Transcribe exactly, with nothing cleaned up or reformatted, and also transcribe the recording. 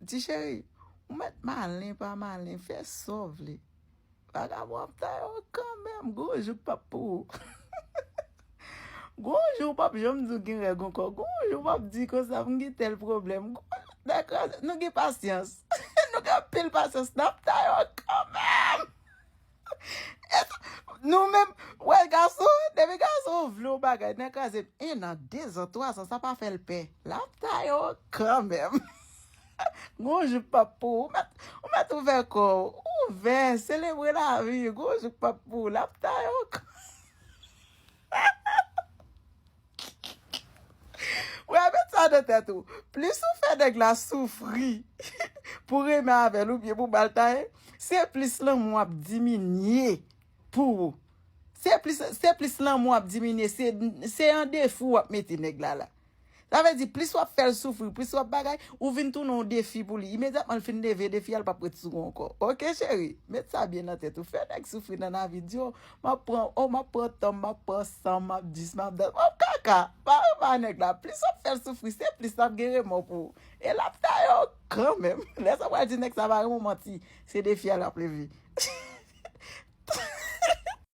Ti cheri, ou mèt malen pa malen, fè sa w vle. Vagabon ap taye w kanmenm, gon jou k p ap pou ou. Gon jou w p ap janm di w gen règ ankò, gon jou w p ap di konsa m gen tèl pwoblèm. Dakò, nou gen pasyans. Nou gen anpil pasyans, n ap taye w kanmenm. Nou menm, wè gason, depi gason vle yon bagay, nan kraze en an, de zan, twa zan, sa pa fè l pè. L ap taye w kanmenm. Gon jou k p ap pou ou. Ou mèt, ou mèt ouvè kò w. Ouvè, selebre lavi. Gon jou k p ap pou ou. L ap taye w kanmenm. Wè, met sa nan tèt ou. Plis ou fè nèg la soufri pou renmen avè l oubyen pou ba l taye, se plis lanmou ap diminye pou ou. Se plis, se plis lanmou ap diminye. Se, se an defi w ap mete nèg la la. Sa vle di, plis w ap fè l soufri, plis w ap bagay, ou vin tounen yon defi pou li. Imedyatman l fin leve defi a, l p ap ret sou ou ankò. Oke, cheri? Met sa byen nan tèt ou. Fè nèg soufri nan lavi. Di, o, m ap pran, o, m ap pran tan m, m ap pran san m, m ap dis, m ap dat, m ap kaka. Pa renmen a nèg la. Plis w ap fè l soufri, se plis l ap gen remò pou ou. E l ap taye w kanmenm. Lè sa w pral di nèg sa pa renmen w, manti. Se defi a l ap leve.